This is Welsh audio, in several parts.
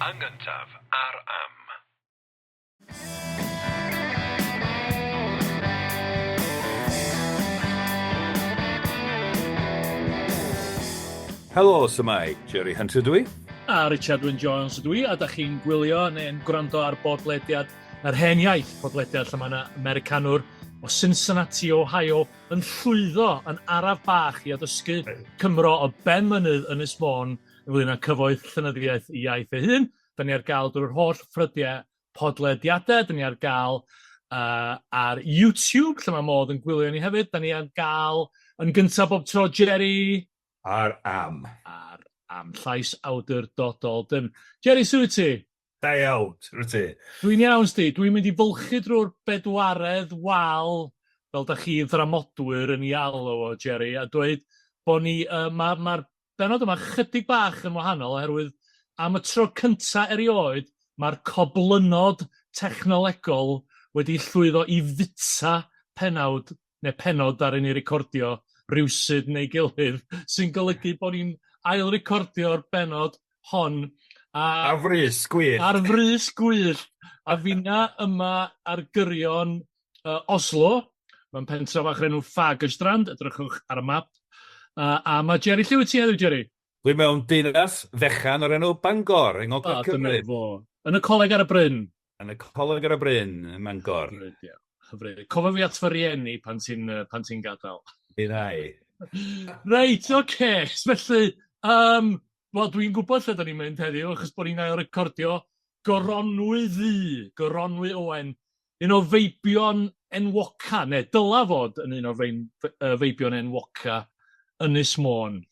Yn gyntaf ar Am. Helo, su'mai? Jerry Hunter dw i. A Richard Wyn Jones ydw i, a da chi'n gwylio neu'n gwrando ar bodlediad Yr Hen Iaith, podlediad lle mae yna Americanwr o Cincinnati, Ohio, yn llwyddo yn araf bach i addysgu Cymro o ben mynydd Ynys Môn ynglyn â cyfoeth llenyddiaeth ei iaith ei hun. Da ni ar gael drwy'r holl ffrydiau podlediadau, da ni ar gael uh, ar YouTube, lle mae modd yn gwylio ni hefyd. Da ni ar gael yn gyntaf bob tro, Jerry. Ar am. Ar am. Llais awdurdodol dim. Jerry, sut wyt ti? Da iawn, sut wyt ti? Dwi'n iawn, sti. Dwi'n mynd i fylchu drwy'r bedwaredd wal, fel da chi ddramodwyr yn ei alw o, Jerry, a dweud bod ni, uh, mae'r ma, bennod yma chydig bach yn wahanol oherwydd am y tro cynta erioed mae'r coblynnod technolegol wedi llwyddo i fwyta pennawd neu pennod ddaru ni recordio rywsut neu gilydd, sy'n golygu bod ni'n ail-recordio'r bennod hon a... Ar frys gwyllt. Ar frys gwyllt. A finna yma ar gyrion uh, Oslo, mewn pentref fach o'r enw Fagerstrand, edrychwch ar y map. Uh, a mae Jerry, lle wyt ti heddiw, Jerry? Dwi mewn dinas fechan o'r enw Bangor, yng Ngogledd ah, Cymru. Dyna fo. Yn y coleg ar y bryn. Yn y coleg ar y bryn, ym Mangor. Hyfryd, ie. Hyfryd. Cofio fi at fy rieni pan ti'n pan ti'n gadael. Mi wna i. Reit, oce. Okay. Felly, um, wel, dwi'n gwybod lle da ni'n mynd heddiw, achos bod ni'n ail recordio Goronwy Ddu, Goronwy Owen, un o feibion enwoca, neu dyla fod yn un o feibion enwoca Ynys Môn.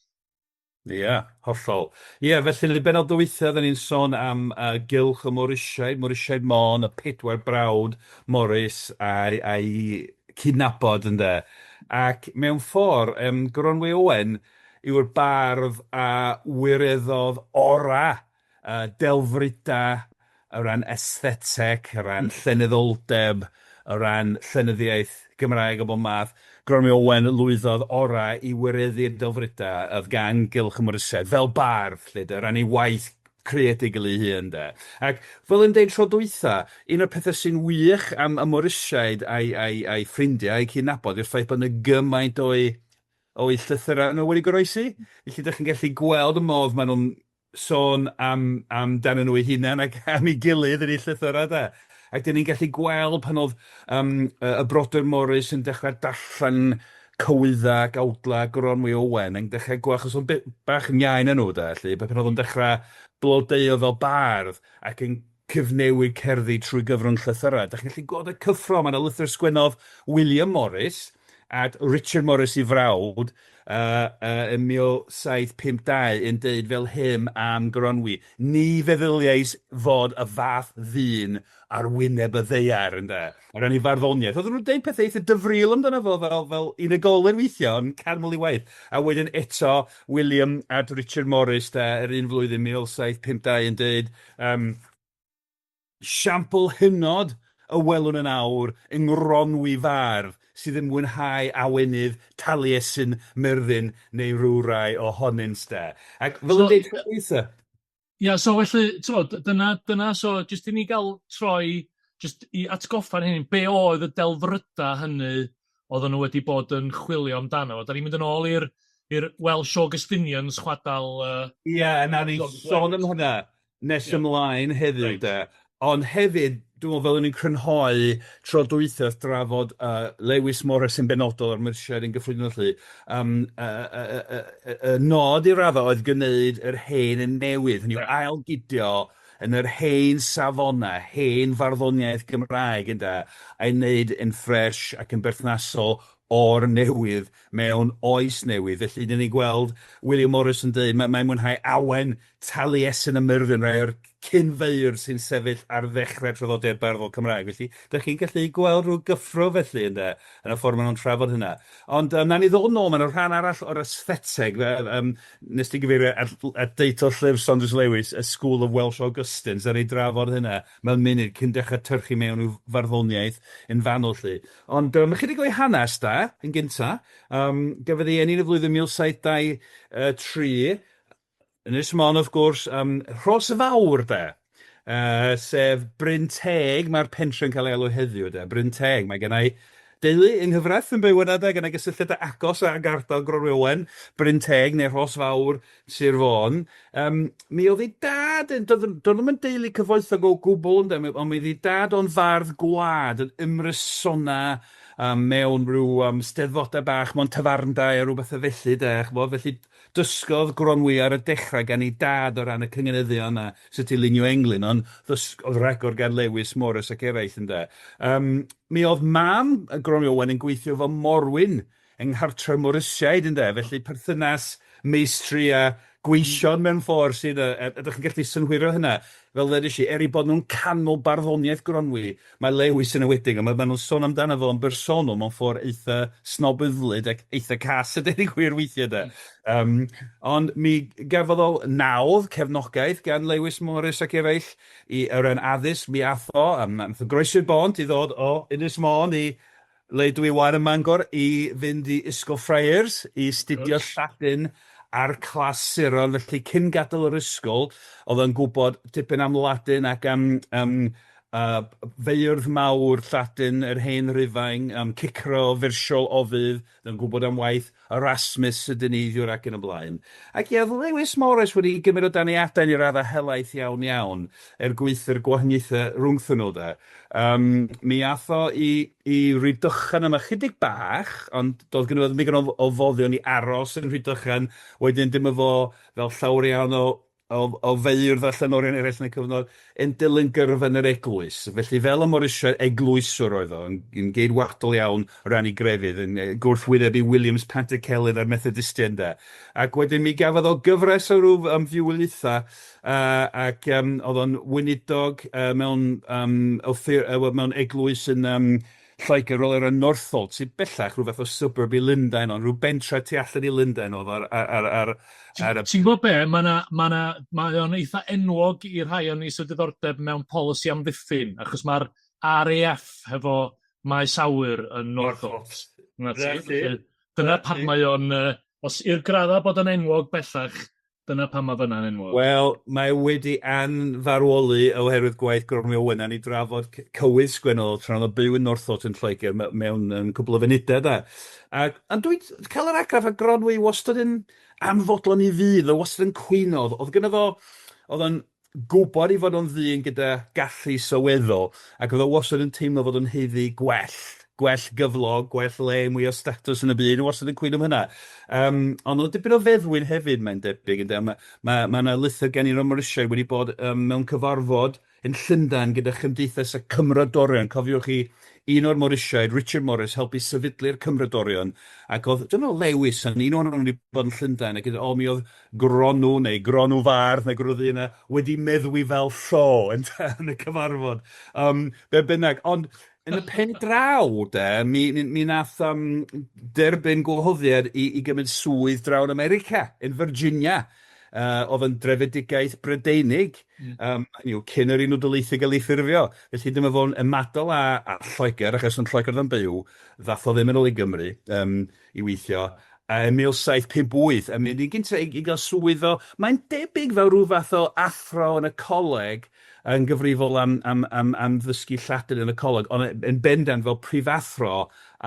Ia, hollol. Ia, felly yn y bennod dwytha oedden ni'n sôn am uh, gylch y Morisiaid, Morisiaid Môn, y pedwar brawd Morris a'i, a'i cydnabod ynde. Ac mewn ffordd, um, Goronwy Owen yw'r bardd a wireddodd ora uh, delfrydau o ran estheteg, o ran llenyddoldeb, o ran llenyddiaeth Gymraeg o bob math. Gronwy Owen lwyddodd orau i wireddu'r delfrydau oedd gan Gylch y Morysiaid, fel bardd, 'lly de, o ran ei waith creadigol ei hun, de. Ac fel o'n i'n deud tro dwytha, un o'r pethau sy'n wych am y Morysiaid a'i, a'i, a'i ffrindiau, a'i cydnabod, yw'r ffaith bod 'na gymaint o'u, o'u llythyrau nhw wedi goroesi. Felly dach chi'n gallu gweld y modd maen nhw'n sôn am amdanyn nhw eu hunain ac am ei gilydd yn eu llythyrau de. Ac dan ni'n gallu gweld pan oedd yym y brodyr Morris yn dechrau darllen cywyddau ac awdlau Goronwy Owen yn dechrau gweld, achos oedd o'n bach yn iau na nhw de, 'lly, pan oedd o'n dechrau blodeuo fel bardd ac yn cyfnewid cerddi trwy gyfrwng llythyrau. Dach chi'n gallu gweld y cyffro, mae 'na lythyr sgwennodd William Morris at Richard Morris ei frawd yy yy yn 1752 yn deud fel hyn am Goronwy, 'Ni feddyliais fod y fath ddyn ar wyneb y ddaear', ynde, o ran ei farddoniaeth. Oedden nhw'n deud pethau eitha dyfril amdano fo fel fel unigolyn weithiau, ond canmol ei waith. A wedyn eto William at Richard Morris de, yr un flwyddyn 1752 yn deud yym Siampl hynod a welwn yn awr yng Nghronwy Fardd sydd yn mwynhau awenydd Taliesin, Myrddin neu rywrai ohonynt de. Ac fel So, yn deud tro dwytha. Ia, so felly, t'mod, dyna, dyna, so jyst i ni gael troi, jyst i atgoffa'n hunain, be oedd y delfrydau hynny oedden nhw wedi bod yn chwilio amdano fo? Da ni'n mynd yn ôl i'r i'r Welsh Augustinians chwadal... Uh, Ia, nawn ni sôn am hwnna nes ymlaen heddiw de. Ond hefyd, dwi'n meddwl fel o'n i'n crynhoi tro dwytha wrth drafod uh, Lewis Morris yn benodol a'r Mersiaid yn gyffredinol 'lly, um, uh, uh, uh, uh, uh, nod i raddau oedd gwneud yr hen yn newydd, hynny yw ailgydio yn yr hen safonau, hen farddoniaeth Gymraeg ynde, a'i wneud yn ffresh ac yn berthnasol o'r newydd mewn oes newydd. Felly, dyn ni'n gweld William Morris yn dweud, mae'n mwynhau awen Taliesin a Myrddin, rhai o'r cyn-feirdd sy'n sefyll ar ddechrau traddodiad barddol Cymraeg. Felly, dych chi'n gallu gweld rhyw gyffro felly, ynde, yn y ffordd maen nhw'n trafod hynna. Ond um, nawn ni ddod nôl, mae'n rhan arall o'r estheteg. Um, nes ti gyfeirio at, at deitl llyfr Saunders Lewis, A School of Welsh Augustines, nawn ni drafod hynna mewn munud cyn dechrau tyrchu mewn i'w farddoniaeth yn fanwl 'lly. Ond um, ychydig o'i hanes da, yn gynta. Um, gafodd ei eni yn y flwyddyn 1723, Ynys Môn wrth gwrs, um, Rhos Fawr de. Sef Bryn Teg, mae'r pentre'n cael ei alw heddiw de, Bryn Teg. Mae gen i deulu yng nghyfraith yn byw yna de, gen i gysylltiadau agos ag ardal Gronwy Owen, Bryn Teg neu Rhos Fawr, Sir Fôn. Yym, mi oedd ei dad yn... doedd doedd nhw'm yn deulu cyfoethog o gwbl ynde, ond mi oedd ei dad o'n fardd gwlad, yn ymrysona mewn rhyw steddfodau bach mewn tafarndai a rhyw bethau felly de, ch'mod, felly dysgodd Gronwy ar y dechrau gan ei dad o ran y cynganeddion a sut i lunio englyn, ond ddysgodd rhagor gan Lewis Morris ac eraill ynde. Yym, mi oedd mam Gronwy Owen yn gweithio fel morwyn yng nghartref Morysiaid ynde, felly perthynas meistri a gweision mewn ffordd sydd, ydych chi'n gallu synhwyro hynna? Fel ddeudais i, er eu bod nhw'n canol barddoniaeth Gronwy, mae Lewis yn enwedig, ond maen nhw'n sôn amdano fo yn bersonol mewn ffordd eitha snobyddlyd ac eitha cas a deud y gwir weithiau de. Yym, ond mi gafodd o nawdd, cefnogaeth gan Lewis Morris ac eraill i, o ran addysg, mi ath o, nath o groesi'r bont i ddod o Ynys Môn i Le dwi 'wan ym Mangor i fynd i Ysgol Friars i astudio Lladin a'r clasuron, felly cyn gadael yr ysgol oedd o'n gwybod tipyn am Ladin ac am am feirdd mawr Lladin yr hen Rufain, am Cicero, Virgil, Ovid, oedd o'n gwybod am waith Erasmus y dyneiddiwr ac yn y blaen. Ac ie, oedd Lewis Morris wedi gymryd o dan ei adain i raddau helaeth iawn iawn, er gwaetha'r gwahaniaethau rhwngthyn nhw de. Yym, mi ath o i i Rhydychen am ychydig bach, ond doedd gynno fo ddim digon o o foddion i aros yn Rhydychen, wedyn dyma fo fel llawer iawn o o feirdd a llenorion eraill yn y cyfnod, yn dilyn gyrfa yn yr eglwys. Felly, fel y Morisiaid, eglwyswr oedd o, yn yn geidwadol iawn o ran ei grefydd, yn gwrthwyneb i Williams Pantycelyn a'r Methodistiaid ynde. Ac wedyn mi gafodd o gyfres o ryw fywoliaethau, ac oedd o'n weinidog mewn mewn eglwys yn Lloegr, rywle o'r enw Northolt, sydd bellach rhyw fath o suburb i Lundain, ond rhyw bentre tu allan i Lundain oedd ar ar ar ar y... Ti'n gwybod be, mae 'na, mae 'na, mae o'n eitha enwog i'r rhai o'n ni sydd diddordeb mewn polisi amddiffyn, achos mae'r RAF hefo maes awyr yn Northolt. 'Na ti. Felly, dyna pam mae o'n, os i'r graddau bod o'n enwog bellach, Dyna pam mae fyna'n enwog. Wel, mae wedi anfarwoli oherwydd gwaith Gronwy Owen. Nawn ni drafod cywydd sgwennol tra oedd o'n byw yn Northolt yn Lloegr mewn cwpl o funudau de. Ac, ond dwi'n cael yr argraff a Gronwy wastad yn anfodlon i fyd, oedd o wastad yn cwyno, oedd gynno fo, oedd o'n gwybod ei fod o'n ddyn gyda gallu sylweddol, ac oedd o wastad yn teimlo fod o'n haeddu gwell, gwell gyflog, gwell le, mwy o statws yn y byd, wastad yn cwyno am hynna. Yym, ond oedd dipyn o feddwyn hefyd, mae'n debyg, ynde. Mae ma' ma' 'na lythyr gen i o'r Morysiaid wedi bod yym mewn cyfarfod yn Llundain gyda Chymdeithas y Cymrodorion. Cofiwch i un o'r Morysiaid, Richard Morris, helpu sefydlu'r Cymrodorion, ac oedd, dwi'n meddwl Lewis yn un ohonyn nhw wedi bod yn Llundain, ac o, mi oedd Gronw neu Gronw Fardd neu Gronw Ddu yna wedi meddwi fel llo yn yn y cyfarfod. Um, be bynnag, ond yn y pen draw, de, mi, mi, mi nath derbyn gwahoddiad i gymryd swydd draw yn America, yn Virginia, oedd yn drefedigaeth Brydeinig, hynny yw, cyn yr Unol Daleithiau gael ei ffurfio. Felly dyma fo'n ymadael â, â Lloegr, achos yn Lloegr oedd o'n byw, ddath o ddim yn ôl i Gymru i weithio, yn 1758, a mynd yn gyntaf i gael swydd fel, mae'n debyg fel rhyw fath o athro yn y coleg, yn gyfrifol am am am am ddysgu Lladin yn y coleg, ond yn bendant fel prifathro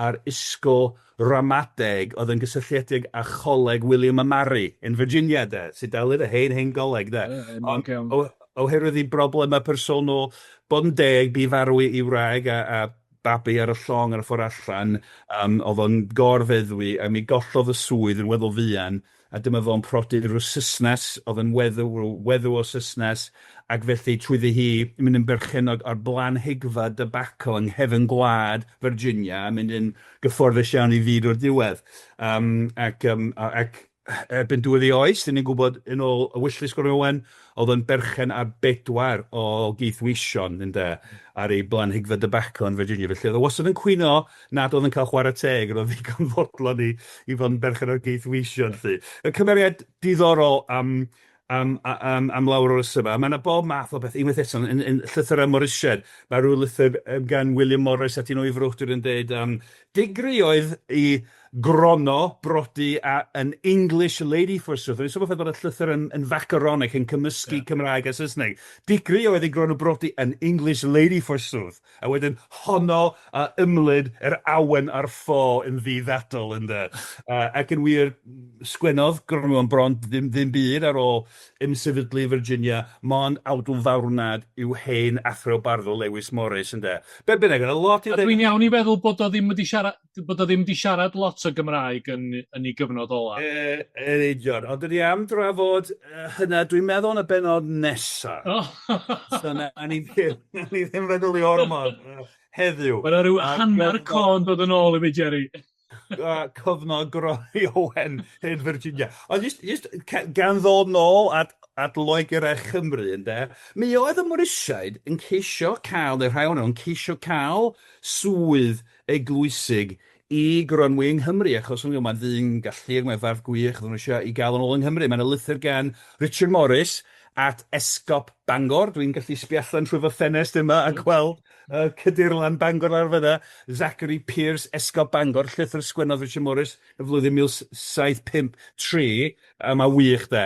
ar ysgol ramadeg oedd yn gysylltiedig â Choleg William a Mary yn Virginia de, sydd dal yn y hen hen goleg de. Ond oherwydd ei broblemau personol, bod yn deg, bu farw ei wraig a babi ar y llong ar y ffordd allan, oedd o'n gor-feddwi a mi gollodd y swydd yn weddol fuan, a dyma fo'n prodi rhyw Saesnes oedd yn weddw, rhyw weddw o Saesnes, ac felly trwyddi hi yn mynd yn berchennog ar blanhigfa dybaco yng nghefn gwlad Virginia, a mynd yn gyfforddus iawn i fyd o'r diwedd. Yym ac yym ac erbyn diwedd ei oes, 'dan ni'n gwybod yn ôl ewyllys Gronw Owen, oedd o'n berchen ar bedwar o gaethweision ynde, ar ei blanhigfa dybaco yn Virginia. Felly oedd o wastad yn cwyno nad oedd yn cael chwarae teg, roedd ddigon fodlon i i fod yn berchen ar gaethweision 'lly. Y cymeriad diddorol am am am am lawer o resymau. Mae yna bob math o beth, unwaith eto, yn yn llythyrau Morrisiaid, mae rhyw lythyr gan William Morris at un o'i frodyr yn deud am digri oedd i Grono, brodi a an English lady forsooth. O'n i'n sôn bod y llythyr yn, yn facaronic, yn cymysgu yeah. Cymraeg a Saesneg. Digri oedd i Grono brodi an English lady forsooth. A wedyn honno a ymlid yr awen a'r ffo yn ddi-ddadl, ynde. Ac yn wir, sgwennodd Gronw am bron ddim, ddim byd ar ôl ymsefydlu yn Virginia, mond awdl farwnad i'w hen athro barddol Lewis Morris, ynde. Be bynnag, oedd 'na lot i ddeud. A dwi'n iawn i feddwl bod o ddim wedi siarad, bod o ddim wedi siarad lot o Gymraeg yn, yn ei gyfnod ola. Yn union, ond dyn ni am drafod hynna, dwi'n meddwl yn y bennod nesa. Oh. So na, ni ddim, na ni ddim feddwl i ormod heddiw. Mae yna rhyw hanner con dod yn ôl i fi, Jerry. Cyfnod Gronwy Owen yn Virginia. Ond jyst, jyst gan ddod nôl at, at Loegr a Chymru, ynde, mi oedd y Morisiaid yn ceisio cael, neu rhai ohonyn nhw, yn ceisio cael swydd eglwysig i Gronwy yng Nghymru, achos o'n mae'n ddyn galluog, mae'n fardd gwych, oedden nhw eisiau i gael yn ôl yng Nghymru. Mae 'na lythyr gan Richard Morris at Esgob Bangor, dwi'n gallu sbio allan trwy fy ffenest yma a gweld Cadeirlan Bangor lawr fan'na, Zachary Pearce, Esgob Bangor, llythyr sgwennodd Richard Morris y flwyddyn 1753, a mae wych de,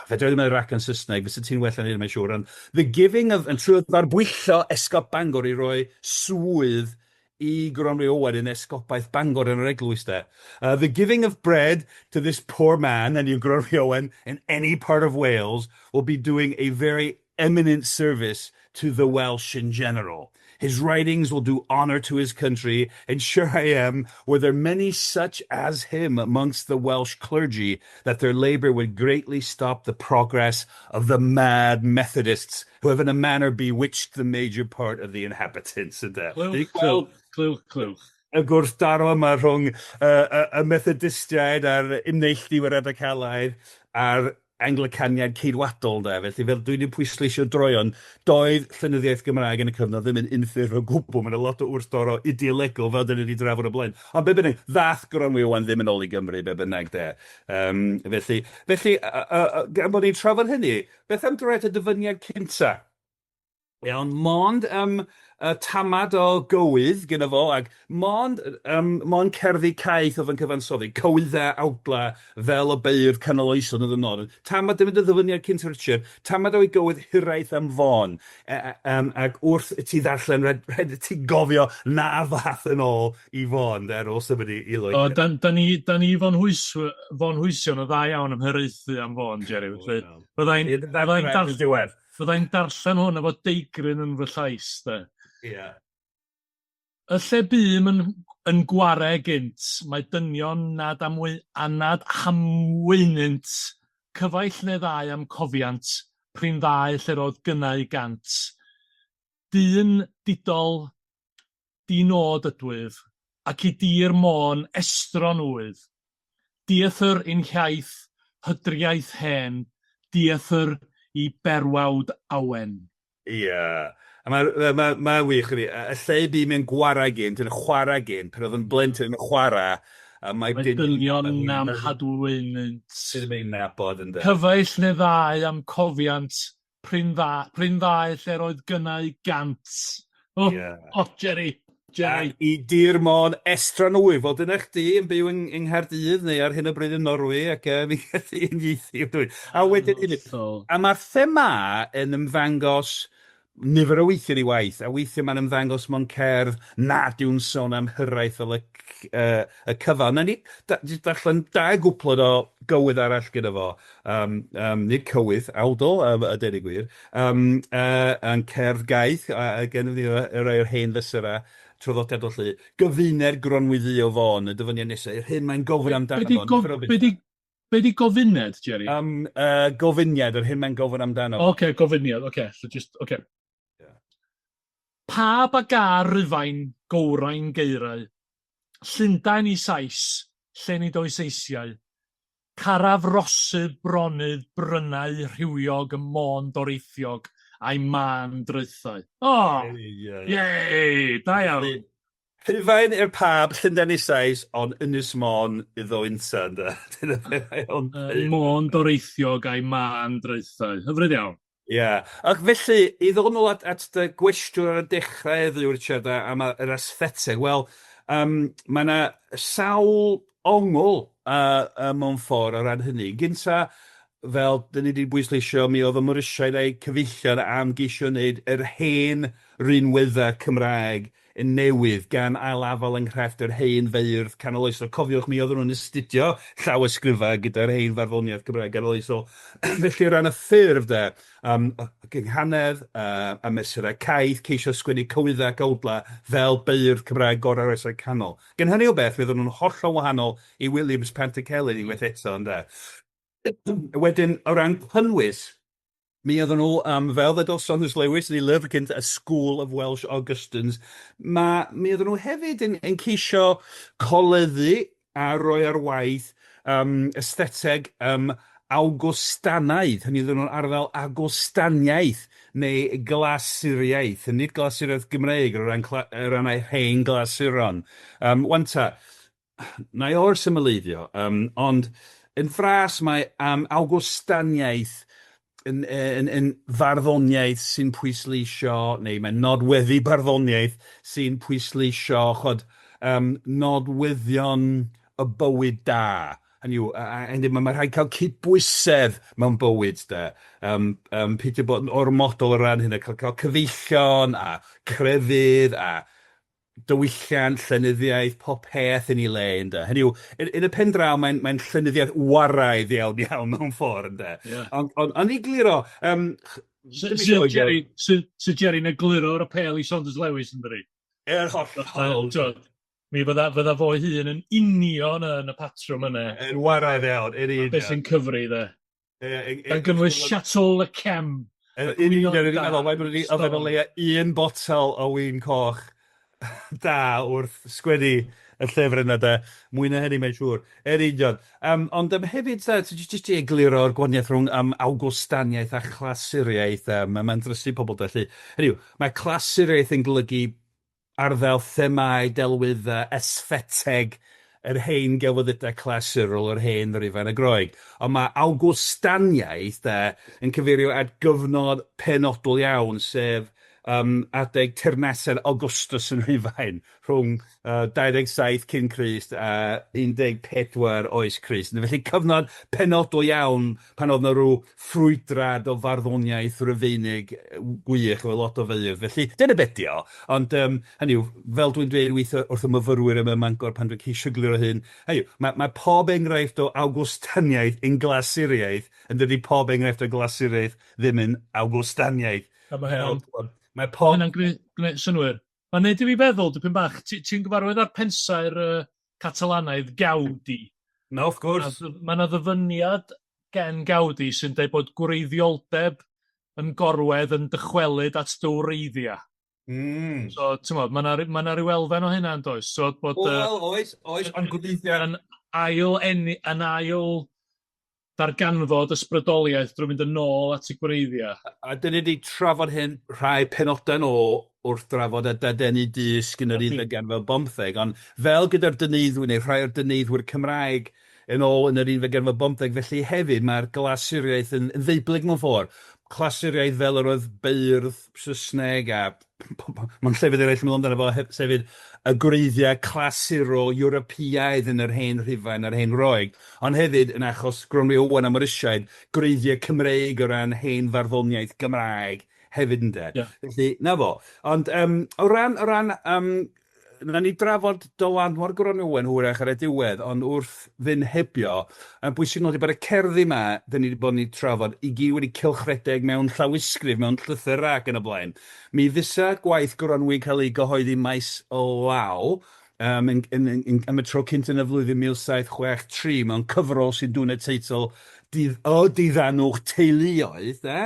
fedra i ddim yn rhac yn Saesneg, fysa ti'n well na fi mae'n siŵr, ond the giving of, yn trio ddarbwyllo Esgob Bangor i roi swydd i Gronwy Owen yn Esgobaeth Bangor yn yr eglwys de. The giving of bread to this poor man, and you Gronwy Owen, in any part of Wales, will be doing a very eminent service to the Welsh in general. His writings will do honour to his country, and sure I am, were there many such as him amongst the Welsh clergy, that their labour would greatly stop the progress of the mad Methodists, who have in a manner bewitched the major part of the inhabitants. Ynde? Clywch, clywch, clywch, clywch. Y gwrthdaro yma rhwng y Methodistiaid a'r Ymneilltuwyr Radicalaidd a'r Anglicaniaid Ceidwadol, ynde. Felly, fel dwi 'di pwysleisio droeon, doedd llenyddiaeth Gymraeg yn y cyfnod ddim yn unffurf o gwbl. Mae 'na lot o wrthdaro ideolegol, fel dan ni 'di drafod o blaen. Ond be bynnag, ddaeth Goronwy Owen ddim yn ôl i Gymru, be bynnag, de. Yym, felly, felly, gan bod ni'n trafod hynny, beth am droi at y dyfyniad cynta? Iawn, mond yym y tamad o gywydd gynno fo, ac mond yym mond cerddi caeth oedd yn cyfansoddi, cywyddau awdlau fel y beirdd canoloesol yn y nod. Tamad, dim ond y ddyfyniad cynt Richard, tamad o'i gywydd hiraeth am Fôn, yym ac wrth i ti ddarllen, rhaid rhaid i ti gofio na ddaeth yn ôl i Fôn de, ar ôl symud i i Loegr. O, dan dan ni dan ni Fonhwysion yn dda iawn am hiraethu am Fôn, Jerry, felly fyddai'n fyddai'n darllen... Fydda i'n darllen hwn efo deigryn yn fy llais, de. Ia. Y lle bûm yn yn gware gynt, mae dynion nad amwy anad hamwynynt, cyfaill neu ddau am cofiant, prin ddau lle'r oedd gynnau gant. Dyn didol, di-nod ydwyf, ac i dir Môn estron wyf. Dieithr i'n hiaith, hydriaith hen, dieithr i berwawd awen. Ia. A mae mae mae'n wych ydy. Y lle bu mewn gwara gynt, yn chwarae gynt, pan oedd yn blentyn yn chwarae, a mae Mae dynion am hadwynynt. Sydd ddim yn nabod, ynde. Cyfaill neu ddau am cofiant, Prin dda, prin ddau lle'r oedd gynnau gant. O, yeah. oh, Jerry, Jerry. Ac i dir Môn estron wyf. Wel, dyna chdi yn byw yng, yng Nghaerdydd neu ar hyn o bryd yn Norwy ac fi gallu uniaethu dwi. A wedyn hynny. A mae'r thema yn ymddangos nifer o weithiau yn ei waith, a weithiau mae'n ymddangos mewn cerdd nad yw'n sôn am hiraeth fel y, y cyfan. Na ni darllen dau gwpled o gywydd arall gyda fo. Yym, yym, nid cywydd, awdl, a deud y gwir, yym, yn cerdd gaeth, a gennym ni rai o'r hen fesurau traddodiadol 'lly. Gyfuned Gronwy Ddu o Fôn, y dyfyniad nesaf, yr hyn mae'n gofyn amdano fo. Be 'di, be 'di gofuned, Jerry? Yym, gofyniad, yr hyn mae'n gofyn amdano. Ocê, gofyniad, ocê, so jyst, ocê. Pab a gâr Rufain, gywrain gaerau, Llundain i Sais, lle nid oes eisiau, Caraf rosydd bronydd brynau rhywiog y Môn doreithiog a'i mân draethau. O! Yay! Da iawn! Rhufain i'r Pab, Llundain i Sais, ond Ynys Môn iddo ynta, ynde? Dyna be mae o'n dweud. Môn doreithiog a'i mân draethau. Hyfryd iawn. Ie. Ac felly, i ddod nôl at, at dy gwestiwn ar y dechrau heddiw, Richard, am yr aestheteg, wel, um, mae yna sawl ongl yy mewn ffordd o ran hynny. Gynta, fel 'dyn ni 'di bwysleisio, mi oedd y Morysiaid a'u cyfeillion am geisio wneud yr hen rinweddau Cymraeg yn newydd, gan ail-afael yng nghrefft yr hen feirdd canoloesol. Cofiwch, mi oedden nhw'n astudio llawysgrifau gyda'r hen farddoniaeth Gymraeg ganoloesol. Felly, o ran y ffurf, de, y gynghanedd, y mesurau caeth, ceisio sgwennu cywyddau ac awdlau fel beirdd Cymraeg gorau'r Oesau Canol. Gan hynny o beth, mi oedden nhw'n hollol wahanol i Williams Pantycelyn unwaith eto, ynde. Wedyn, o ran cynnwys, mi oedden nhw, fel ddedodd Saunders Lewis yn ei lyfr gynt, A School of Welsh Augustans, ma', mi oedden nhw hefyd yn, yn ceisio coleddu a rhoi ar waith estheteg Awgwstanaidd, hynny oedden nhw'n arddel Agwstaniaeth neu glasuriaeth, nid glasuriaeth Gymreig o ran cla- o ran ei hen glasuron. Wan ta, na i or-symleiddio, ond yn fras mae Awgwstaniaeth yn yn yn farddoniaeth sy'n pwysleisio, neu mae'n nodweddu barddoniaeth sy'n pwysleisio, ch'od, nodweddion y bywyd da. Hynny yw, a a a ma' rhaid cael cydbwysedd mewn bywyd de, peidio bod yn ormodol o ran hynna, cael cael cyfeillion a crefydd a diwylliant, llenyddiaeth, pob peth yn ei le, ynde. Hynny yw, yn, yn y pen draw, mae'n mae llenyddiaeth waraidd iawn iawn mewn ffordd, ynde. Yeah. Ond on, on i gliro... Sir Jerry, Sir, Sir Jerry'n egluro'r apêl i Saunders Lewis, yn dydi? Yr hollol. Mi fydda, fydda fo'i hun yn union yn y patrwm yna. Yn waraidd iawn, yn union. Beth sy'n cyfri, dde. Gan gynnwys Chateau Le Cem. Yn union, o'n i'n meddwl, mae'n wedi yfed o leia un botel o win coch da wrth sgwennu y llyfr yna de. Mwy na hynny mae'n siŵr. Yn union. Um, ond um, hefyd, uh, jyst i egluro'r gwahaniaeth rhwng Awgwstaniaeth a chlasuriaeth, mae'n drysu pobl de. Felly, hynny yw, mae clasuriaeth yn golygu arddel themâu, delweddau, estheteg yr hen gelfyddydau clasurol, yr hen Rufain a Groeg. Ond mae Awgwstaniaeth, de, yn cyfeirio at gyfnod penodol iawn, sef adeg teyrnasedd Augustus yn Rhufain, rhwng 27 cyn Crist a 14 oes Crist. Felly cyfnod penodol iawn pan oedd 'na ryw ffrwydrad o farddoniaeth Rufeinig gwych efo lot o feirdd. Felly, dyna be 'di o. Ond, yym, hynny yw, fel dwi'n dweud weithiau wrth y myfyrwyr yma ym Mangor pan dwi'n ceisio egluro hyn, hynny yw, mae, mae pob enghraifft o Awgwstaniaeth yn glasuriaeth, yn dydi pob enghraifft o glasuriaeth ddim yn Awgwstaniaeth. A mae hynna'n... Mae pob... Hynna'n gwneud, gwneud synnwyr. Mae'n neud i fi feddwl dipyn bach, ti'n ti gyfarwydd â'r pensaer uh, Catalanaidd Gaudi? No, of course. Mae yna ddyfyniad gen Gaudi sy'n dweud bod gwreiddioldeb yn gorwedd yn dychwelyd at dy wreiddiau. So, ti'n modd, mae yna ma rhyw elfen o hynna yn does? So, bod, Wel, oes, oes, ond gobeithio... Yn ail, enni, yn ail darganfod ysbrydoliaeth drwy fynd yn ôl at y gwreiddiau. A dyn ni wedi trafod hyn rhai penodau yn ôl wrth drafod y dadeni dysg yn yr unfed ganrif ar bymtheg, ond fel gyda'r dyneiddwyr neu rhai o'r dyneiddwyr Cymraeg yn ôl yn yr unfed ganrif ar bymtheg, felly hefyd mae'r glasuriaeth yn ddeublyg mewn ffordd. Clasuriaeth fel yr oedd beirdd Saesneg a mewn llefydd eraill yn meddwl amdano fo, sef hefyd y gwreiddiau clasurol Ewropeaidd yn yr hen Rhufain a'r hen Roeg, ond hefyd, yn achos Gronwy Owen a Morisiaid, gwreiddiau Cymreig o ran hen farddoniaeth Gymraeg hefyd ynde. Ie. Felly, 'na fo. Ond yym o ran o ran yym Wnawn ni drafod dylanwad Gronw Owen hwyrach ar y diwedd, ond wrth fynd hebio, mae'n bwysig nodi bod y cerddi 'ma 'dan ni 'di bod yn eu trafod i gyd wedi cylchredeg mewn llawysgrif, mewn llythyrau ac yn y blaen. Mi fysa gwaith Goronwy yn cael ei gyhoeddi maes o law yym yn yn yn am y tro cynta yn y flwyddyn 1763 mewn cyfrol sy'n dwyn y teitl Dydd o Diddanwch Teuluoedd, de.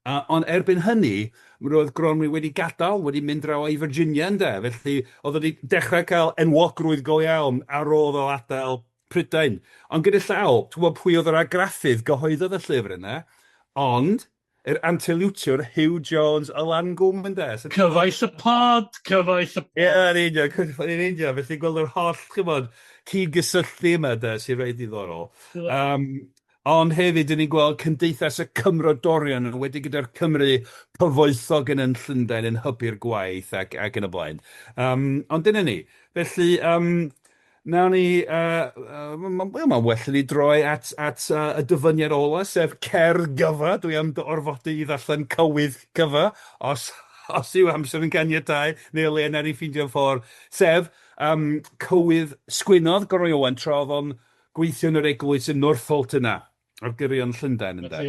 A, ond erbyn hynny, roedd Gronwy wedi gadael, wedi mynd draw i Virginia, ynde? Felly, oedd o wedi dechrau cael enwogrwydd go iawn ar ôl iddo adael Prydain. Ond gyda llaw, ti'n gwybod pwy oedd yr argraffydd gyhoeddodd y llyfr yna? Ond yr antelutiwr Huw Jones o Langwm, ynde? So, Cyfaill y pod! Cyfaill y pod! Ie, yn union, yn union. Felly gweld yr holl, ch'mod, cyd-gysylltu yma, de, sy'n reit ddiddorol. Um, Ond hefyd, 'dyn ni'n gweld Cymdeithas y Cymrodorion, yn enwedig gyda'r Cymry cyfoethog yn yn Llundain yn hybu'r gwaith ac ac yn y blaen. Yym, ond dyna ni. Felly, yym, Nawn ni, uh, uh, mae'n ma well i ni droi at, at uh, y dyfyniad ola, sef cerdd gyfa. Dwi am dy orfodi i ddarllen cywydd cyfa, os, os yw amser yn caniatáu, neu o leia nawn ni ffeindio'n ffordd. Sef um, cywydd sgwinodd Goronwy Owen tra oedd o'n gweithio yn yr eglwys yn Northolt yna, ar gyrion Llundain, ynde.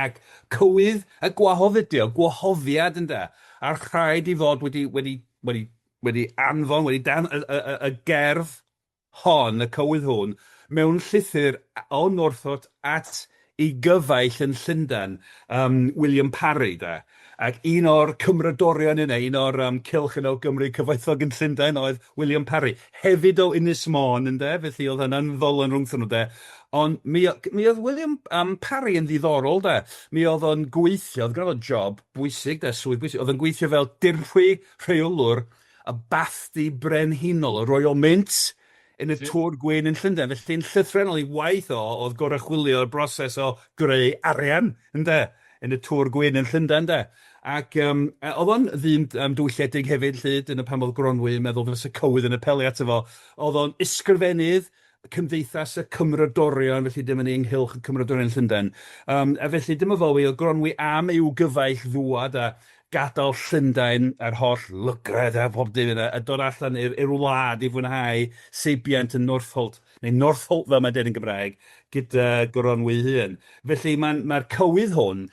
Ac cywydd y gwahodd ydi o, gwahoddiad ynde, a rhaid ei fod wedi, wedi, wedi, wedi anfon, wedi dan, y, y, y, y gerdd hon, y cywydd hwn, mewn llythyr o Northcote at ei gyfaill yn Llundain, um, William Parry, de. Ac un o'r cymrodorion yna, un o'r um, cylch yna o Gymru cyfoethog yn Llundain oedd William Parry, hefyd o Ynys Môn, ynde, felly oedd hynna'n ddolen rhwngthyn nhw, de. Ond mi, mi oedd William um, Parry yn ddiddorol, de. Mi oedd o'n gweithio, oedd gynno fo job bwysig, de, swydd bwysig. Oedd o'n gweithio fel dirprwy rheolwr y Bathdy Brenhinol, y Royal Mint, yn y Tŵr Gwyn yn Llundain. Felly yn llythrennol ei waith o oedd goruchwylio'r broses o greu arian, ynde, yn y Tŵr Gwyn yn Llundain, de. Ac um, oedd o'n ddyn um, diwylledig hefyd, 'lly, dyna pam oedd Goronwy yn meddwl fysa cywydd yn apelio ato fo. Oedd o'n ysgrifennydd Cymdeithas y Cymrodorion, felly dyma ni ynghylch y Cymrodorion Llundain. Um, a felly dyma fo, oedd Goronwy am i'w gyfaill ddŵad a gadael Llundain a'r holl lygredd a phob dim yna, a dod allan i'r i'r wlad i fwynhau seibiant yn Northolt, neu Northolt fel mae'n deud yn Gymraeg, gyda Goronwy ei hun. Felly mae'n, mae'r cywydd hwn,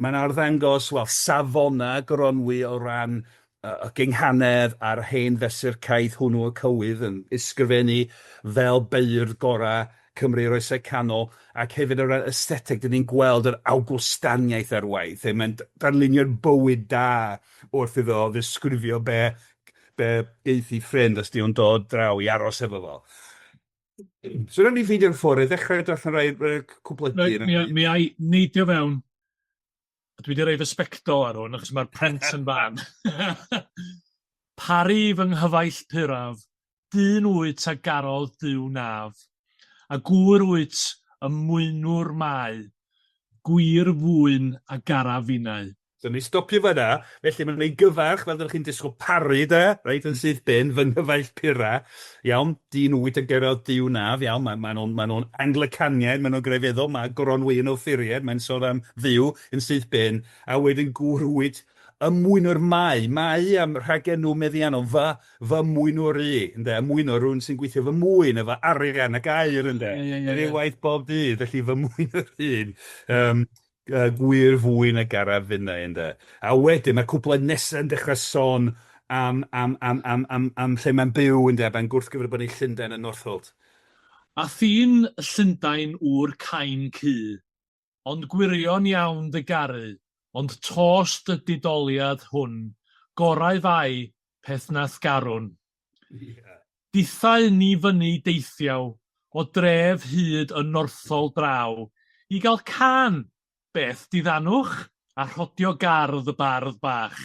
mae'n arddangos, wel, safonau Goronwy o ran y gynghanedd a'r hen fesur caeth hwnnw y cywydd yn ysgrifennu fel beirdd gorau Cymru yr Oesau Canol, ac hefyd o ran estheteg, dyn ni'n gweld yr Awgwstaniaeth ar waith. Mae'n darlunio'r bywyd da wrth iddo ddisgrifio be, be geith ei ffrind os 'di o'n dod draw i aros efo fo. So nawn ni ffeindio'r ffordd i ddechrau darllen rhai, rhai cwpledi. Mi, mi, mi ai neidio fewn. Dwi wedi rhoi fy sbectol ar hwn achos mae'r print yn fan. Pari fy nghyfaill puraf, dyn wyt a garodd Duw naf, a gŵr wyt y mwynwr mau, gwir fwyn a garaf finnau. So ni stopio fan'na, felly mae'n ei gyfarch fel ydych chi'n disgwyl paru de, reit yn syth bin, fy nghyfaill pura, iawn, dyn wyt a garodd Duw naf, iawn, mae, maen nhw'n maen nhw'n Anglicaniaid, maen nhw'n grefyddol, mae Goronwy yn offeiriad, mae'n sôn am Dduw yn syth bin, a wedyn gŵr wyt y mwynwr mau, mau am rhagenw meddiannol, fy, fy mwynwr i, ynde, y mwynwr, rhywun sy'n gweithio fy mwyn efo arian ac aur, ynde, Ie, ie, ie, yn ei ie. waith bob dydd, felly fy mwynwr hun. Um, gwir fwy na garaf finnau, ynde. A wedyn mae'r cwpled nesaf yn dechrau sôn am, am, am, am, am, am lle mae'n byw, ynde, mae'n gwrthgyferbynnu Llundain a Northolt. A thî'n Llundain ŵr cain cu, Ond gwirion iawn dy garu, Ond tost y didoliad hwn, Gorau fai peth na'th garwn. Dithau ni fyny deithiau o dref hyd y Northol draw i gael cân, beth diddanwch, a rhodio gardd y bardd bach.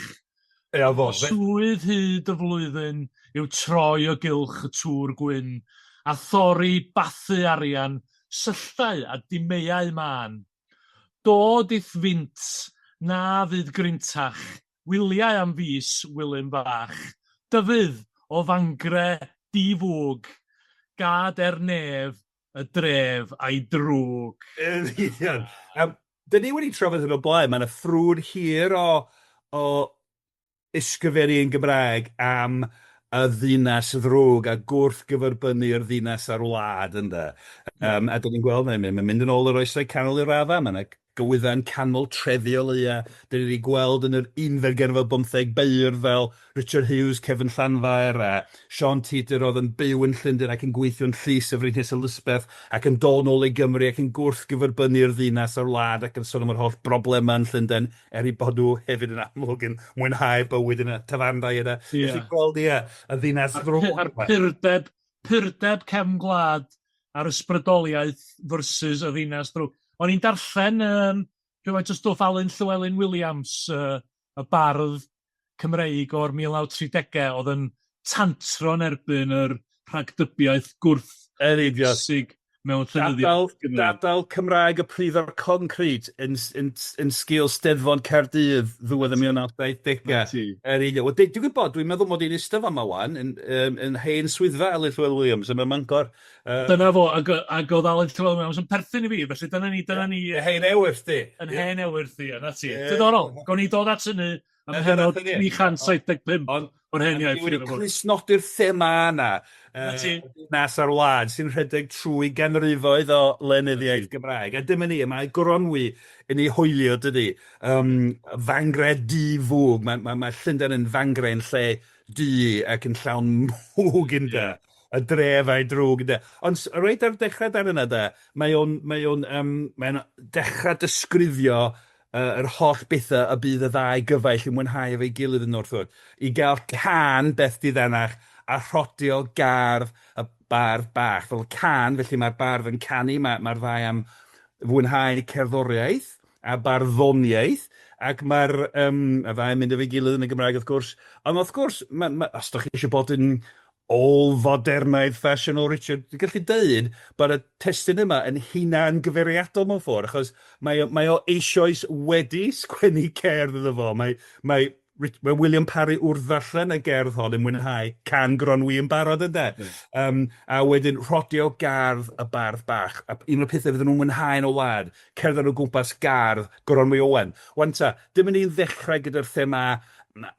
Ia fo. Y swydd hyd y flwyddyn yw troi o gylch y Tŵr Gwyn, a thorri bathu arian, sylltau a dimeiau mân. Dod i'th fynt, na fydd grintach, Wyliau am fis, Wilym fach, Dyfydd o fangre di-fwg, Gad er nef y dref a'i drwg. Yn union. Yym, 'dyn ni wedi trafod hyn o blaen, mae 'na ffrwd hir o o ysgrifennu yn Gymraeg am y ddinas ddrwg a gwrthgyferbynnu'r ddinas a'r wlad, ynde. Yym, a 'dyn ni'n gweld, mae'n mae'n mynd yn ôl i'r Oesau Canol i raddau, mae 'na Gywydda'n canol trefi o leia'. Dan ni 'di gweld yn yr unfed ganrif ar bymtheg beirdd fel Richard Hughes, Cefn Llanfair a Siôn Tudur oedd yn byw yn Llundain ac yn gweithio yn llys y Frenhines Elisabeth ac yn dod nôl i Gymru ac yn gwrthgyferbynnu'r ddinas a'r wlad ac yn sôn am yr holl broblemau yn Llundain er eu bod nhw hefyd yn amlwg yn mwynhau bywyd yn y tafarndai yna. Ie. Felly gweld ie, y ddinas ddrwg A'r purdeb, purdeb cefn gwlad a'r ysbrydoliaeth versus y ddinas ddrwg. O'n i'n darllen um, rhywfaint o stwff Alun Llywelyn Williams, uh, y bardd Cymreig o'r 1930au, oedd yn tantro yn erbyn yr rhagdybiaeth gwrth Yn union. sig. mewn llenyddiaeth Gymraeg. Dadal Cymraeg y pridd o'r concrit yn, yn, yn sgil Steddfod Caerdydd ddiwedd y 1970au. Yr un, wel, dwi'n gwybod, dwi'n meddwl mod i'n eistedd fama wan, yn, um, yn hen swyddfa Alun Llywelyn Williams ym Mangor. Dyna fo, ac, ac oedd Alun Llywelyn Williams yn perthyn i fi, felly dyna ni, dyna ni. Yn hen ewyrth di. Yn hen ewyrth di, yna ti. Diddorol, gawn ni dod at hynny Ym mhennod 375 o'r hen iaith. Ond wedi clustnodi'r thema yna, nas ar wlad, sy'n rhedeg trwy ganrifoedd o lenyddiaeth Gymraeg. A dyma ni, mae Goronwy yn ei hoelio, dydy. Um, fangre du fwg. Mae, mae, mae Llundain yn fangre yn lle du ac yn llawn mwg ynde. Y dref a'i drwg ynde. Ond reit ar dechrau dar yna de, mae o'n, mae o'n, um, mae o'n dechrau disgrifio yr holl bethau y bydd y ddau gyfaill yn mwynhau efo'i gilydd yn Northwood, i gael cân Beth Diddanach a rhodio gardd y bardd bach. Fel cân, felly mae'r bardd yn canu, mae, mae'r ddau am fwynhau cerddoriaeth a barddoniaeth, ac mae'r um, y ddau yn mynd efo'i gilydd yn y Gymraeg wrth gwrs. Ond wrth gwrs, ma, ma, os ydych chi eisiau bod yn ôl-fodernaidd ffasiynol Richard, dwi'n gallu deud bod y testun yma yn hunan-gyfeiriadol mewn ffordd, achos mae o, mae o eisoes wedi sgwennu cerdd iddo fo. Mae, mae, mae William Parry wrth ddarllen y gerdd hon yn mwynhau can Gronwy yn barod ynde? Mm. Um, a wedyn rhodio gardd y bardd bach. A un o'r pethau fydden nhw'n mwynhau yn y wlad, cerdded o gwmpas gardd Goronwy Owen. Wan ta, dyma ni'n ddechrau gyda'r thema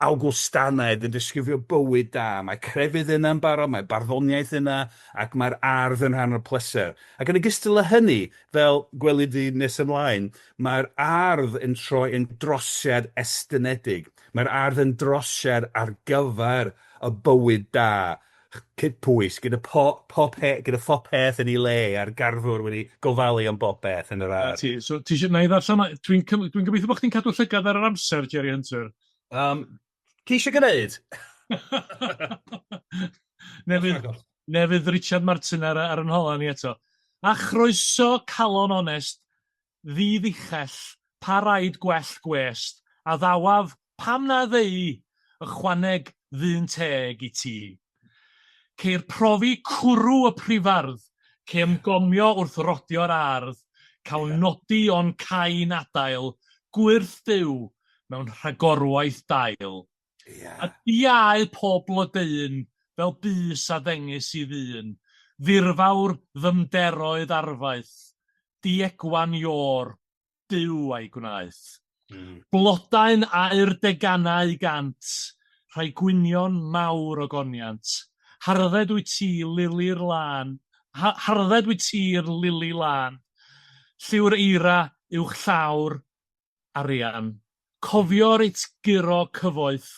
Awgwstanaidd yn disgrifio bywyd da. Mae crefydd yna yn barod, mae barddoniaeth yna, ac mae'r ardd yn rhan o'r pleser. Ac yn ogystal â hynny, fel gweli di nes ymlaen, mae'r ardd yn troi yn drosiad estynedig. Mae'r ardd yn drosiad ar gyfer y bywyd da, cytbwys, gyda po, pob pe, gyda phob peth yn ei le, a'r garddwr wedi gofalu am bob peth yn yr ardd. Ti, so ti eisiau, na i ddarllen, dwi'n dwi gobeithio bod chdi'n cadw llygad ar yr amser, Jerry Hunter. Um, ceisio gwneud? Nefydd, nefydd Richard Martin ar, ar yn hola ni eto. A chroeso calon onest, ddydd uchell, pa raid gwell gwest, a ddawaf Pam na ddeui ychwaneg ddyn teg i ti? Ceir profi cwrw y prifardd, cei ymgomio wrth rodio'r ardd, cawn nodi o'n cain adael gwyrth Duw mewn rhagorwaith dail. A diau pob blodeuyn fel bys a ddengys i ddyn, ddirfawr ddyfnderoedd arfaeth, diegwan iôr, Duw a'i gwnaeth. Blodau'n aur deganau gant, rhai gwynion mawr ogoniant. Hardded wyt ti, lili'r lân, hardded wyt ti'r lili lân, lliw'r eira uwch llawr arian. Cofio'r it guro cyfoeth,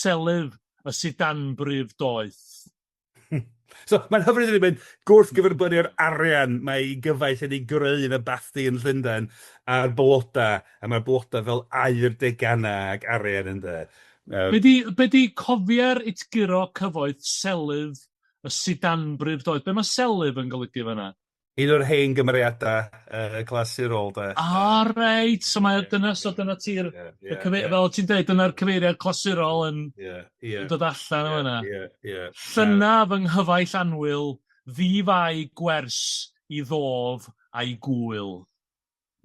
selyf y sidanbrif doeth. So, mae'n hyfryd i mynd gwrthgyferbynnu'r arian mae ei gyfaill yn ei greu yn y bathdy yn Llundain a'r blodau, a mae'r blodau fel aur deganau ac arian ynde. Um, be di, be di cofier it guro cyfoeth selyf y sidanbrif doeth? Be mae selyf yn golygu fan'na? Un o'r hen gymeriadau uh, clasurol, de. Ah, reit. So mae dyna, so dyna ti'r... Yeah, yeah, yeah. Fel ti'n dweud, dyna'r cyfeiriad clasurol yn, yeah, yeah, yn dod allan o yna. Yeah, yeah. Llyna fy nghyfaill annwyl, ddi-fai gwers i ddof a'i gŵyl.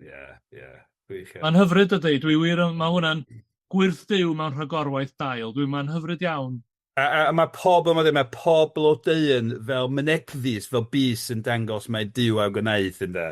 Ie, ie. Gwych. Mae'n hyfryd dydy, dwi wir yn, mae hwnna'n gwyrth Duw mewn rhagorwaith dail. Dwi'n mae'n hyfryd iawn. A, a, a mae pob, yma mae pob blodeuyn fel mynegfys, fel bys yn dangos mae Duw a gwnaeth ynde.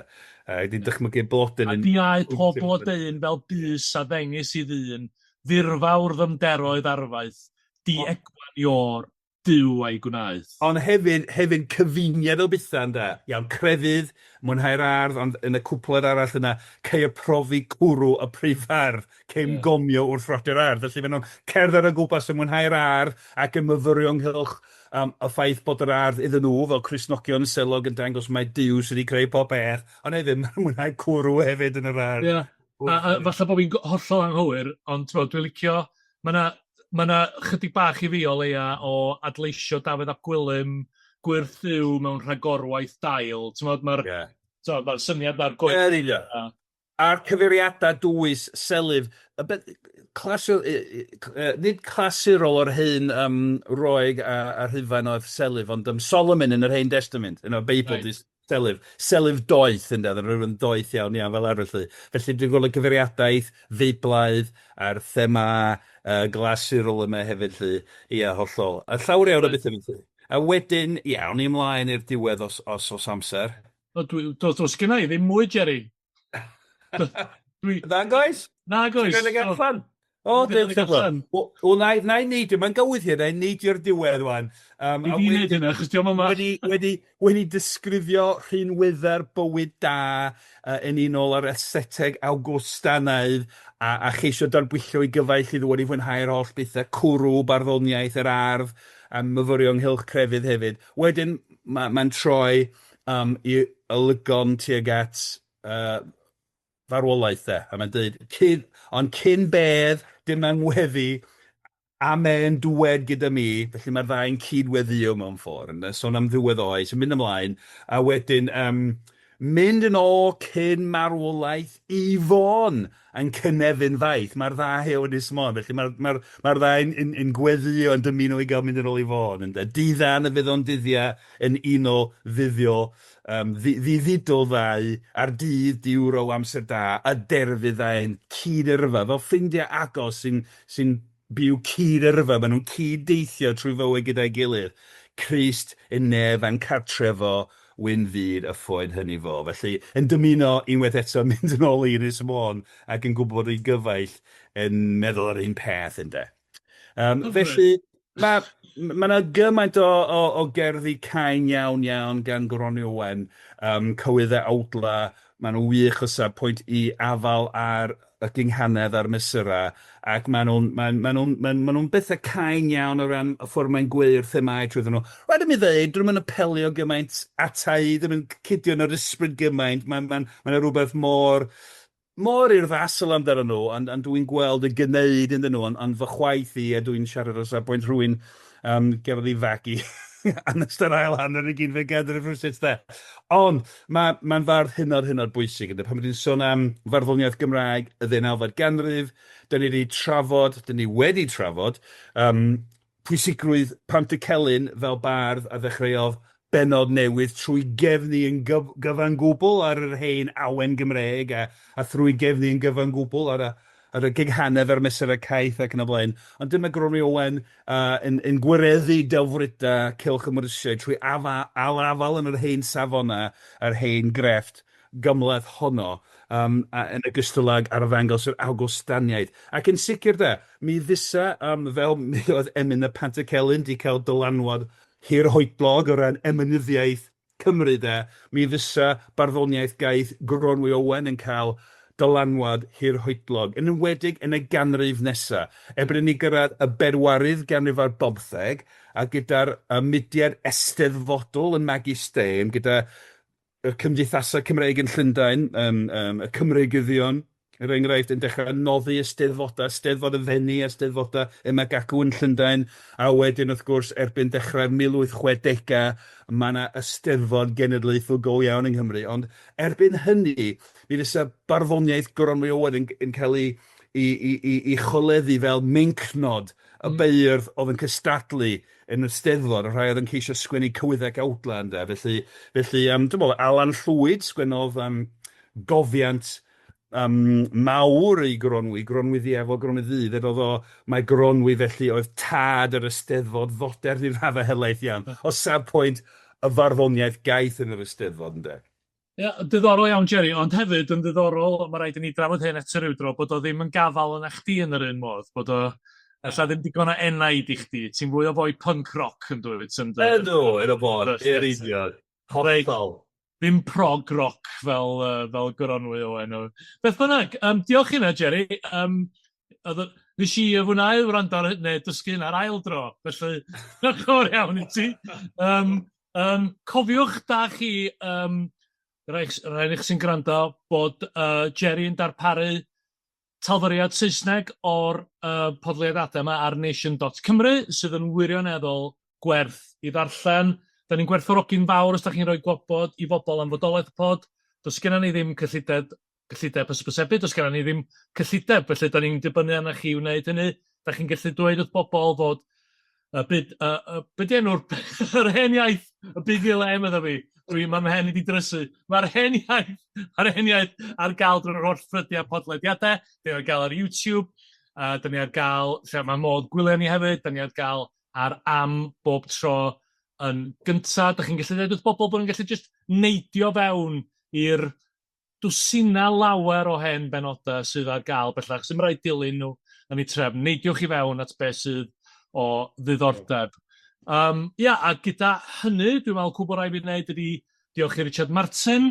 A dwi'n dychmygu blodyn yn... A diau pob blodeuyn fel bys a ddengys i ddyn, ddirfawr ddyfnderoedd arfaeth, di egwan iôr, Duw a'i gwnaeth. Ond hefyd, hefyd cyfuniad o bethau ynde. Iawn, crefydd, mwynhau'r ardd, ond yn y cwpled arall yna, ceir profi cwrw y prif ardd, ceir ymgomio wrth rodio'r ardd. Felly maen nhw'n cerdded o gwmpas yn mwynhau'r ardd ac yn myfyrio ynghylch um, y ffaith bod yr ardd iddyn nhw, fel Cristnogion selog, yn dangos mai Duw sydd wedi creu pob peth, ond hefyd maen nhw'n mwynhau cwrw hefyd yn yr ardd. Ie. A, a falle bod fi'n hollol anghywir, ond t'mod, dwi'n licio, mae 'na ma' 'na chydig bach i fi o leia o adleisio Dafydd ap Gwilym, Gwyrth Duw mewn rhagorwaith dail, t'mod, mae'r yeah. t'mod, mae'r syniad na'r gwaith. Yn union. A'r cyfeiriadau dwys, selyf, y be- clasur, nid clasurol o'r hen um, Roeg a, a Rhufain oedd selyf, ond um, Solomon yn yr Hen Testament, yn o'r Beibl, right. Selyf. Selyf doeth, ynde, oedd yn rhywun doeth iawn iawn fel arfer 'lly. Felly dwi'n gweld y gyfeiriadaeth Feiblaidd a'r thema glasurol yma hefyd 'lly. Ia, hollol. A llawer iawn o bethau felly. A wedyn, ia, awn ni ymlaen i'r diwedd os os oes amser. O, dwi, dos, dos gynna i ddim mwy, Jerry. Dwi... Nag oes? Nag oes. Ti'n gwneud allan? O, Dwi'n Duw, allan. Wel, na i, na i neidio, mae'n gywydd hir, na i neidio'r diwedd wan. Um, I fi wneud hynna, achos diolch yma. Wedi, wedi, wedi disgrifio rhinweddau'r bywyd da yn unol â'r estheteg Awgwstanaidd a, a cheisio darbwyllo i gyfaill i ddod i fwynhau'r holl bethau, cwrw, barddoniaeth, yr ardd, a myfyrio ynghylch crefydd hefyd. Wedyn, mae'n ma troi i olygon tuag at farwolaeth de, a mae'n deud, cyn, ond cyn bedd, dim angweddi, a me'n dwed gyda mi, felly mae'r ddau'n cyd-weddïo mewn ffordd, ynde, sôn am ddiwedd oes, yn mynd ymlaen, a wedyn um, mynd yn ôl cyn marwolaeth i Fôn yn cynefin faith. Mae'r ddau o Ynys Môn, felly mae'r mae mae ddau'n yn, yn gweddïo yn dymuno i gael mynd yn ôl i Fôn. Ynde? Diddan y fydd o'n dyddiau yn un o ddyddio Yym, ddi-ddidol ddau, a'r dydd diwr o amser da, a derfydd ddau'n cyd-yrfa, fel ffrindiau agos sy'n sy'n byw cyd-yrfa, maen nhw'n cyd-deithio trwy fywyd gyda'i gilydd. Crist yn nef a'n cartref o, wyn fyd y phoen hynny fo. Felly, yn dymuno unwaith eto mynd yn ôl i Ynys Môn ac yn gwybod bod ei gyfaill yn meddwl yr un peth, ynde. Um, felly, mae ma 'na gymaint o, o, o gerddi cain iawn iawn gan Goronwy Owen, cywyddau awdla, maen nhw'n wych o safbwynt i afael ar y gynghanedd a'r mesurau, ac maen nhw'n maen, maen nhw'n maen, maen nhw'n bethau cain iawn o ran y ffordd mae'n gweu'r themâu trwyddyn nhw. Rhaid i mi ddeud, dyn nhw'm yn apelio gymaint ata i, ddim yn cydio yn yr ysbryd gymaint, mae'n mae'n mae 'na rhywbeth mor mor urddasol amdanyn nhw, ond ond dwi'n gweld y gneud ynddyn nhw, ond ond fy chwaith i, a dwi'n siarad o safbwynt rhywun um, gafodd ei fagu yn ystod ail hanner y ugeinfed ganrif rywsut de. Ond mae'n ma fardd hynod, hynod bwysig. Ynde? Pan ydyn sôn am farddoniaeth Gymraeg y ddeunawfed ganrif, dyn ni wedi trafod, dyn ni wedi trafod pwysigrwydd Pantycelyn fel bardd a ddechreuodd bennod newydd trwy gefnu yn gyfan gwbl ar yr hen awen Gymreig a a thrwy gefnu yn gyfan gwbl ar y ar y gynghanedd a'r mesurau caeth ac yn y blaen. Ond dyma Goronwy Owen uh, yn, yn gwireddu delfrydau Cylch y Morysiaid trwy afa, al-afael yn yr hen safonau a'r hen grefft gymhleth honno, um, a, yn ogystal ag arddangos yr Awgwstaniaid. Ac yn sicr de, mi fysa, um, fel mi oedd emyn y Pantycelyn 'di cael dylanwad hirhoedlog o ran emynyddiaeth Cymru de, mi fysa barddoniaeth gaeth Goronwy Owen yn cael dylanwad hirhoedlog, yn enwedig yn y ganrif nesa. Erbyn i ni gyrraedd y bedwaredd ganrif ar bymtheg, a gyda'r mudiad eisteddfodol yn magu stêm, gyda y cymdeithasau Cymreig yn Llundain, y Cymreigyddion, er enghraifft, yn dechrau noddi y steddfodau, Steddfod y Fenni a steddfodau yma ac acw yn Llundain, a wedyn, wrth gwrs, erbyn dechrau'r 1860au, mae yna Eisteddfod Genedlaethol go iawn yng Nghymru. Ond erbyn hynny, mi fysa barddoniaeth Goronwy Owen yn, yn cael ei, ei, ei, ei, ei choleddu fel meincnod y beirdd oedd yn cystadlu yn y Steddfod, y rhai oedd yn ceisio sgwennu cywyddau ac awdlau ynde. Felly, felly um, dwi'n meddwl, Alan Llwyd sgwennodd gofiant mawr i Goronwy, Goronwy Ddiafol, Goronwy Ddu. Ddedodd o, mae Goronwy felly oedd tad yr Eisteddfod fodern i raddau helaeth iawn, o safpwynt y farddoniaeth gaeth yn yr Eisteddfod ynde. Ia, diddorol iawn Jerry, ond hefyd yn ddiddorol, mae rhaid i ni drafod hyn eto ryw dro, bod o ddim yn gafael yna chdi yn yr un modd, bod o ella ddim digon o enaid i chdi, ti'n fwy o foi punk rock yn dwyt? Yn dy... Ydw, yn y bôn, i'r union, hollol. Ddim prog rock fel, fel Goronwy Owen. Beth bynnag, diolch hynna Jerry. Oedd, nes i fwynhau wrando ar neu dysgu hynna'r ail dro, felly diolch yn fawr iawn i ti. Um, cofiwch da chi, rhai, rhai chi sy'n gwrando, bod Jerry yn darparu talfyriad Saesneg o'r podlediadau yma ar nation.cymru sydd yn wirioneddol gwerth i ddarllen. Da ni'n gwerthfawrogi'n fawr os da chi'n rhoi gwybod i bobl am fodolaeth y pod. Does gennym ni ddim cyllideb cyllideb hysbysebu, does gennym ni ddim cyllideb, felly da ni'n dibynnu arnoch chi i wneud hynny. Da chi'n gallu dweud wrth bobl fod y byd, be di enw'r yr hen iaith, y bugeilem iddo fi? Dwi, mae mhen i 'di drysu. Mae'r hen iaith, mae'r hen iaith ar gael drwy'r holl ffrydiau podlediadau. Da ni ar gael ar YouTube, da ni ar gael lle mae modd gwylio ni hefyd, da ni ar gael ar Am bob tro yn gynta. Dach chi'n gallu dweud wrth bobl bod nhw'n gallu jyst neidio fewn i'r dwsinau lawer o hen benodau sydd ar gael bellach, sy'm rhaid dilyn nhw yn eu trefn. Neidiwch i fewn at beth sydd o ddiddordeb. Um, ia, a gyda hynny, dwi'n meddwl cwbl rhaid fi wneud ydy diolch i Richard Martin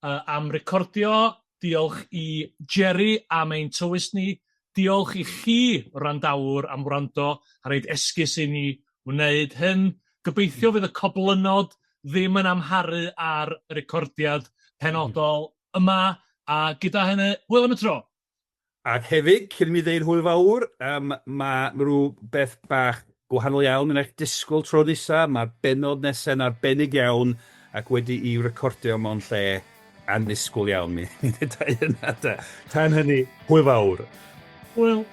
am recordio, diolch i Jerry am ein tywys ni, diolch i chi, wrandawr, am wrando a rhoid esgus i ni wneud hyn. Gobeithio fydd y coblynnod ddim yn amharu ar y recordiad penodol yma, a gyda hynny, hwyl am y tro! Ac hefyd, cyn i mi ddeud hwyl fawr, yym, ma' rhyw beth bach gwahanol iawn yn eich disgwyl tro nesa. Mae'r bennod nesa yn arbennig iawn ac wedi'i recordio mewn lle annisgwyl iawn. Mi mi ddedai hynna de. Tan hynny, hwyl fawr. Hwyl.